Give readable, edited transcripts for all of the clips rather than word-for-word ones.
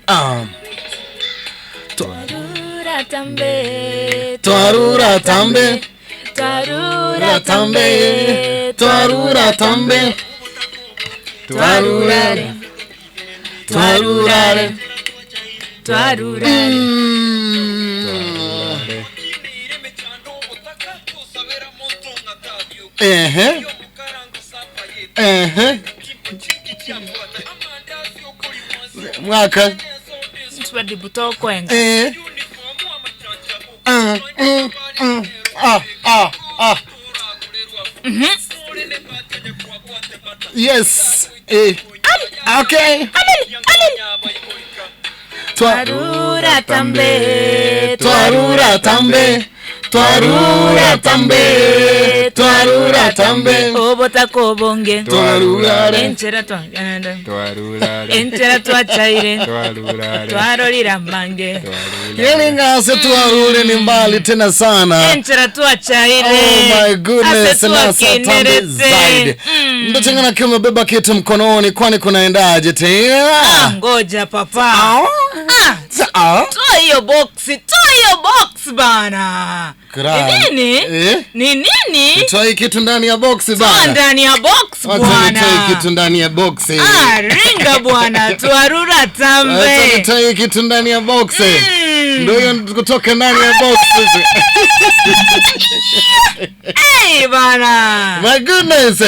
Ah. Twarura tambe. Twarura tambe. Twarura tambe. Twarura tambe. Twarurare. Twarurare. Twarurare. Mm. Ehe. Ehe. Mwaka. Tubadibutokwenga. Eh. Mm, mm, mm. Ah, ah, ah. Yes. Eh. Okay. Twa Twarura tambe. twarura tambe. Twarura tambe. Twarura tambe. Obotaka obonge. Twarurare. Enchera twa Twarurare. Enchera twachaire. Twarurare. Twarorira mange. Yani ngase twarure ni mbali tena sana. Enchera twachaire. Oh my goodness, Ase na saa tambe twakinerete. zaidi. Ndo chengana kiwa umebeba kitu mkononi, kwani kunaendaje tena? Ah, ngoja papa. Ah. Ah, Ah. toa hiyo box, toa hiyo box bana. Kra- Ni nini? Eh? Ni nini? Toa hii kitu ndani ya box Toa bana. ndani ya box Wacha bwana. nitoe kitu ndani ya box. Ah, ringa bwana, twarura Wacha tambe. nitoe kitu ndani ya box. Ndio hiyo kutoka ndani ya box. Hey bana. My goodness.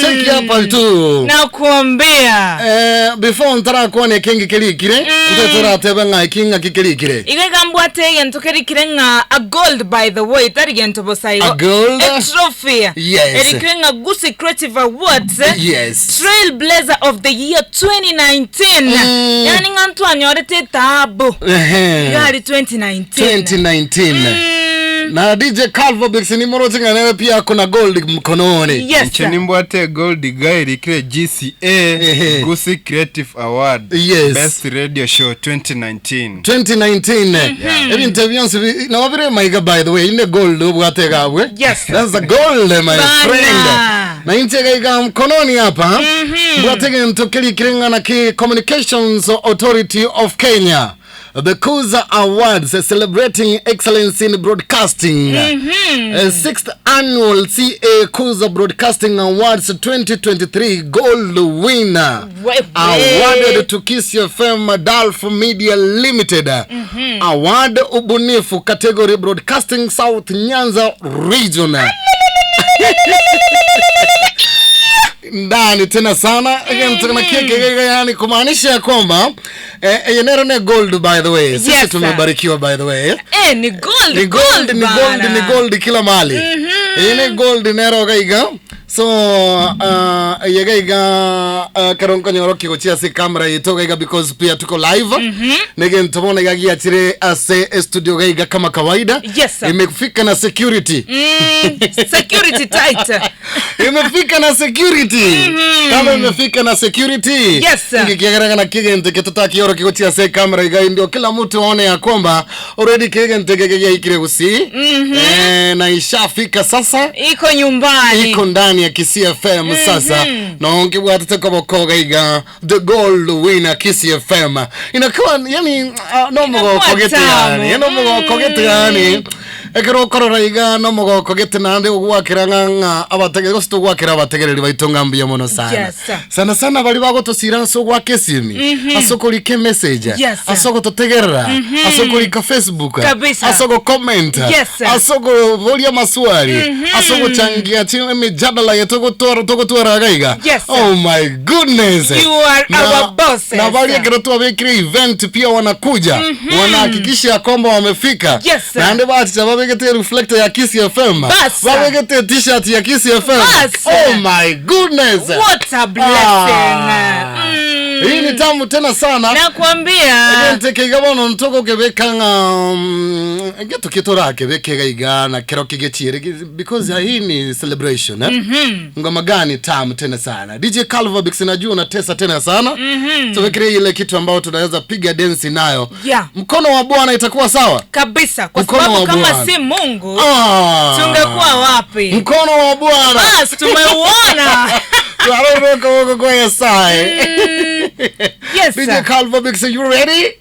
Cheki hapa tu. Nakuambia. Eh, before ntara kuone kingi kirikire, ntaturatebe ng'a kinga kikirikire. Iga gambwate egento kerikire ng'a a gold by the way tari gento bosaigo. A gold? A trophy. Yes. Erikire ng'a Gusii Creative Awards. Yes. Trailblazer of the year 2019. Mm. Yani ng'a ntwanyorete etabu. Ehe. Gari 2019. 2019. Mm. Na DJ Calvo Bix ni morote ng'anere pia kuna gold mkononi. Yes. Inche nimbwate gold gairikire GCA Ehe. Gusii Creative Award Yes. Best Radio Show 2019. 2019 ebintu byonse bi- nababire maiga by the way ine gold obwate gabwe Yes. that's a gold my Bana. friend na inche gaiga mkononi hapa mbwate gento kirikire ng'ana ki Communications Authority of Kenya The Kuza Awards eh, celebrating excellence in broadcasting. Eh, sixth annual CA Kuza Broadcasting Awards 2023 Gold winner. We- Awarded to Kiss FM Dalf Media Limited. Award ubunifu category broadcasting South Nyanza Region. ndani tena sana mm. keke yani kumaanisha ya kwamba eh, yenero ne gold by the way sisi Yes, sir. tumebarikiwa by the way Eh, ni gold, ni gold ni gold bana. ni gold kila mahali mm-hmm. ine gold nero gaiga so uh, yegaiga uh, karonkonyoro kigochia ase camera yetu gaiga because pia tuko live mm-hmm. nigentobona iga giachire ase studio gaiga kama kawaida Yes, sir. imefika na security Mm, security tight. imefika na security kama imefika na security Yes, sir. ngikiagaragana na kigente kitutakioro kigochia ase camera iga ndio kila mtu aone ya kwamba already kigente gegegiaikire gusi eh, na ishafika sasa Iko nyumbani. iko ndani ya Kisii FM sasa na ngibwatete koboko gaiga the gold winner Kisii FM inakuwa yani uh, no mugoko gete tamu. yani no mugoko gete yani ekero okorora iga no mugoko gete nande ogwakira ng'a abategereri gose togwakira abategereri baito ng'a mbuya mono sana Yes, sir. sana sana bari bagotosira ase ogwaka esimi ase okorika emessage Yes, sir. ase ogototegerera ase okorika facebook Kabisa. ase ogokomenta Yes, sir. ase ogoboria maswali ase ogochangia chi emijadala yetu togotwara gaiga Yes, sir. oh my goodness You are our bosses. na bali ekero twabekire event pia wanakuja wanahakikisha ya kwamba wamefika Yes, sir. naende bachicha babegete reflector ya Kisii FM Bas, sir. babegete t-shirt ya Kisii FM Bas, sir. oh my goodness What a blessing. Ah. Mm. hii ni tamu tena sana Nakwambia. ntekeiga bono ntogokebeka ng'a mm, getu kiturakebekega iga na kero kigechiere because hii ni celebration eh? ngoma gani tamu tena sana DJ Calvo Bix najua unatesa tena sana mm-hmm. tuwekere ile kitu ambayo tunaweza piga densi nayo Yeah. mkono wa bwana itakuwa sawa Kabisa kwa Mkono sababu wa kama Bwana. si Mungu ah. tungekuwa wapi? mkono wa bwana Bas tumeuona. twarorokoboko kwa Nyasaye. Yes, DJ sir. Calvo Mix, you ready?